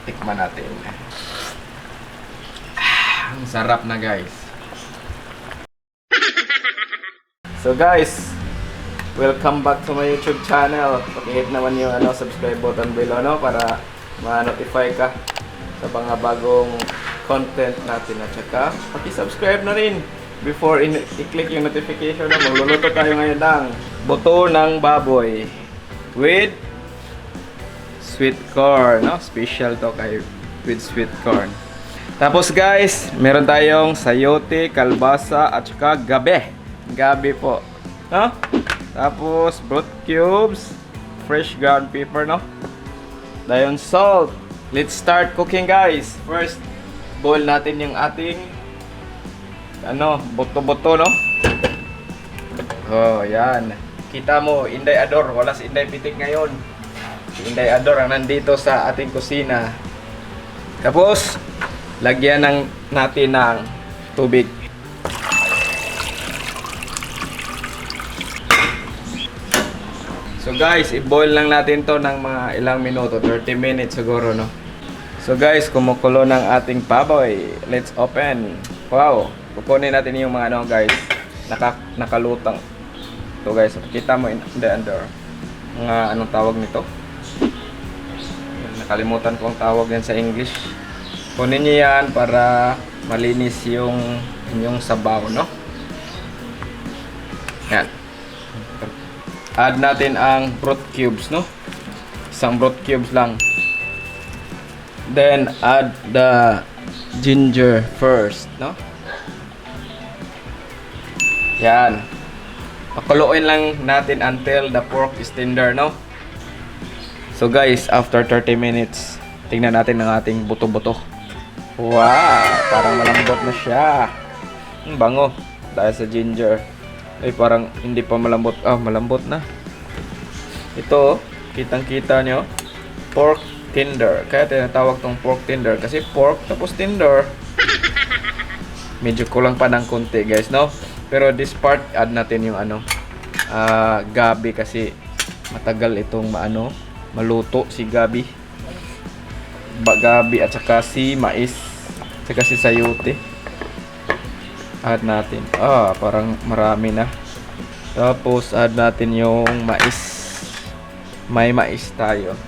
Tikman natin. Ah, ang sarap na, guys. So guys, welcome back to my YouTube channel. Paki-hit naman yung ano, subscribe button below, no, para ma-notify ka sa mga bagong content natin at saka paki-subscribe na rin before i-click yung notification na magluluto tayo ngayon ng buto ng baboy with sweet corn, no? Special to kay with sweet corn. Tapos guys, meron tayong sayote, kalbasa at saka gabi. Gabi po. No? Tapos broth cubes, fresh ground pepper, no? Dayon salt. Let's start cooking, guys. First, boil natin yung ating ano, buto-buto, no? Oh, yan. Kita mo, Inday Ador, wala si Inday Pitik ngayon. Si Inday Ador ang nandito sa ating kusina. Tapos, lagyan natin ng tubig. So guys, i-boil lang natin to ng mga ilang minuto, 30 minutes siguro, no? So guys, kumukulo ng ating baboy. Let's open. Wow, kukunin natin yung mga ano guys, nakalutang. To guys, kita mo in the under. Mga anong tawag nito? Nakalimutan ko ang tawag yan sa English. Kunin niyo yan para malinis yung inyong sabaw, no? Yan. Add natin ang broth cubes, no? Isang broth cubes lang. Then, add the ginger first, no? Yan. Pakuluin lang natin until the pork is tender, no? So guys, after 30 minutes, tingnan natin ang ating buto-buto. Wow, parang malambot na siya. Ang bango dahil sa ginger. Ay, parang hindi pa malambot. Ah, malambot na. Ito, oh, kitang-kita nyo. Pork tender. Kaya tinatawag tong pork tender kasi pork tapos tender. Medyo kulang pa ng konti, guys, no? Pero this part, add natin yung ano, gabi kasi matagal itong maano, maluto si gabi. Gabi at saka si mais, saka si sayote. Add natin. Ah, parang marami na. Tapos add natin yung mais. May mais tayo.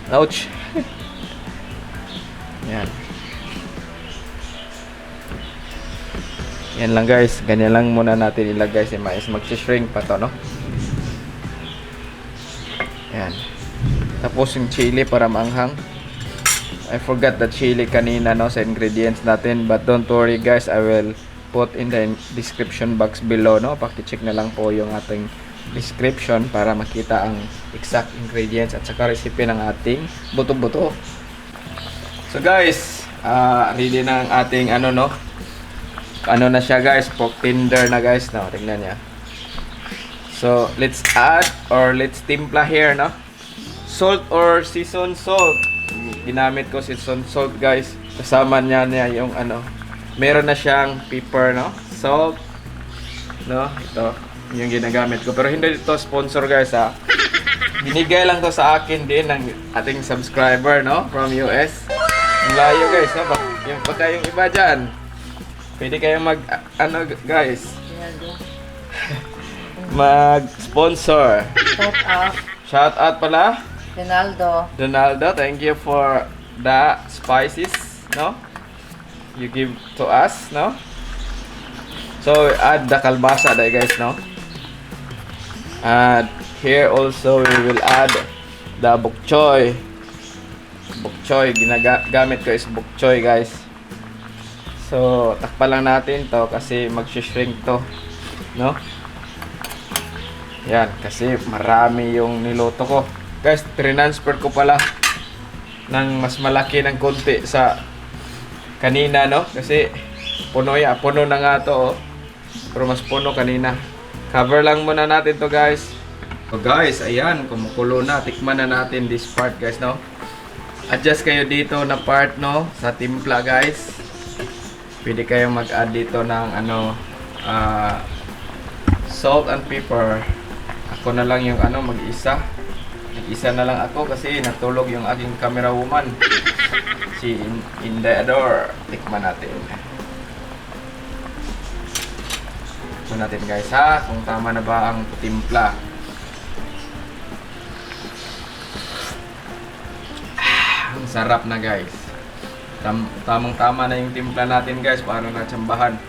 Ouch. Yan. Yan lang guys. Ganyan lang muna natin ilagay si mais. Magsi-shrink pa to, no? Yan. Tapos yung chili para maanghang. I forgot the chili kanina, no, sa ingredients natin. But don't worry guys, I will put in the description box below, no? Paki-check na lang po yung ating description para makita ang exact ingredients at saka recipe ng ating buto-buto. So guys, ready na ang ating ano, no? Ano na siya guys, pork tender na guys, no? Tingnan niya. So, let's add or let's timpla here, no? Salt or seasoned salt. Ginamit ko seasoned salt, guys. Kasama niya niya yung ano. Meron na siyang pepper, no? Salt. No? Ito yung ginagamit ko. Pero hindi ito sponsor, guys, ha. Binigay lang to sa akin din ng ating subscriber, no? From US. Ang layo, guys, no? Yung pagka yung iba dyan. Pwede kayong mag, ano, guys, mag-sponsor. Shout out. Shout out pala. Ronaldo. Donaldo, thank you for the spices, no? You give to us, no? So, add the kalbasa there, guys, no? And here also, we will add the bok choy. Bok choy, ginagamit ko is bok choy, guys. So, takpan lang natin to kasi mag-shrink to, no? Yan, kasi marami yung niluto ko. Guys, transfer ko pala ng mas malaki ng konti sa kanina, no? Kasi puno ya, puno na nga to, oh. Pero mas puno kanina. Cover lang muna natin to, guys. So, guys, ayan, kumukulo na. Tikman na natin this part, guys, no? Adjust kayo dito na part, no? Sa timpla, guys. Pwede kayong mag-add dito ng ano, salt and pepper. Ako na lang yung ano, mag-isa. Isa na lang ako kasi natulog yung aking camera woman. Si Inday Ador. Tikman natin. Tikman natin, guys, ha, kung tama na ba ang timpla. Ah, ang sarap na, guys. Tamang-tama na yung timpla natin, guys, para natsambahan.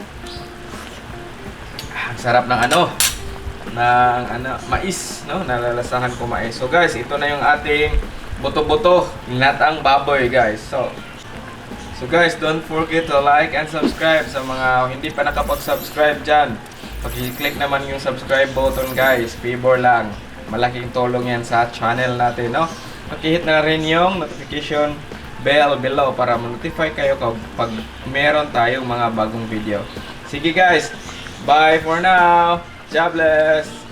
Ah, ang sarap ng ano, mais, no? Nalalasahan ko mais. So guys, ito na yung ating buto-buto, ginataang baboy, guys. So guys, don't forget to like and subscribe sa mga hindi pa nakapag-subscribe dyan. Paki-click naman yung subscribe button, guys. Favor lang. Malaking tulong yan sa channel natin, no? Paki-hit na rin yung notification bell below para ma-notify kayo kapag meron tayong mga bagong video. Sige guys, bye for now. God bless.